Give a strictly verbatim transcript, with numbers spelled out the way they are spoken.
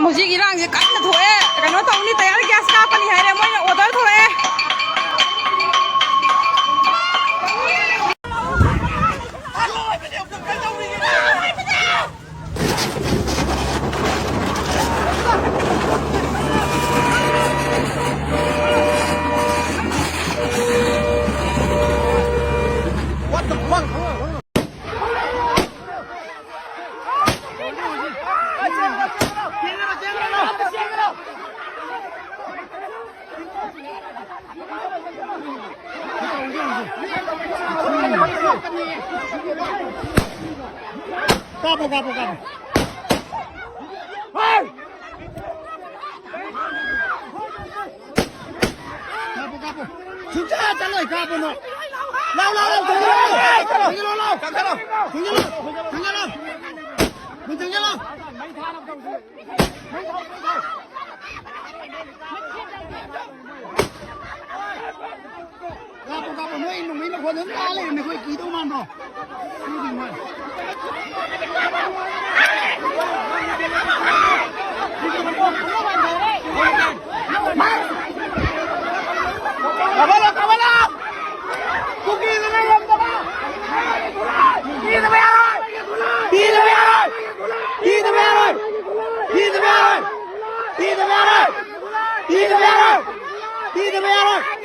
ꯍꯧꯖꯤꯛ ꯏꯔꯥꯡꯁꯦ ꯀꯟꯅ ꯊꯣꯛꯑꯦ꯫ ꯀꯩꯅꯣ ꯇꯧꯅꯤ, ꯇꯌꯥꯔ ꯒ꯭ꯌꯥꯁ ꯀꯥꯞꯄꯅꯤ ꯍꯥꯏꯔꯦ, ꯃꯣꯏꯅ ꯑꯣꯔꯗꯔ ꯊꯣꯛꯑꯦ꯫ ꯀꯥꯞꯄꯣ, ꯀꯥꯞꯄꯣ, ꯀꯥꯞꯄꯣ꯫ ꯀꯥꯞꯄꯣ, ꯀꯥꯞꯄꯣ꯫ ꯁꯨꯡꯆꯠ ꯆꯠꯂꯣꯏ, ꯀꯥꯞꯄꯣ ꯅꯣꯏ꯫ ꯂꯥꯎ, ꯂꯥꯎ, ꯂꯥꯎ, ꯊꯤꯡꯖꯤꯜꯂꯣ, ꯂꯥꯎ꯫ ꯊꯤꯡꯖꯤꯜꯂꯣ, ꯂꯥꯎ꯫ ꯊꯤꯡꯖꯤꯜꯂꯣ, ꯊꯤꯡꯖꯤꯜꯂꯣ꯫ ꯊꯤꯡꯖꯤꯜꯂꯣ꯫ ꯀꯥꯞꯄꯣ, ꯀꯥꯞꯄꯣ, ꯅꯣꯏ ꯅꯣꯡꯃꯩ ꯃꯈꯣꯟ ꯑꯗꯨꯝ ꯇꯥ ꯂꯩꯔꯝꯃꯦ, ꯑꯩꯈꯣꯏ ꯀꯤꯗꯧ ꯃꯥꯟꯕ꯭ꯔꯣ? ꯀꯤꯗꯤ ꯃꯣꯏ꯫ ꯀꯥꯞꯍꯜꯂꯣ, ꯀꯥꯞꯍꯜꯂꯣ! ꯀꯨꯀꯤꯗꯨꯅ ꯉꯝꯗꯕ! ꯄꯤꯗꯕ ꯌꯥꯔꯣꯏ! ꯄꯤꯗꯕ ꯌꯥꯔꯣꯏ! ꯄꯤꯗꯕ ꯌꯥꯔꯣꯏ! ꯄꯤꯗꯕ ꯌꯥꯔꯣꯏ! ꯄꯤꯗꯕ ꯌꯥꯔꯣꯏ! ꯄꯤꯗꯕ ꯌꯥꯔꯣꯏ! ꯄꯤꯗꯕ ꯌꯥꯔꯣꯏ!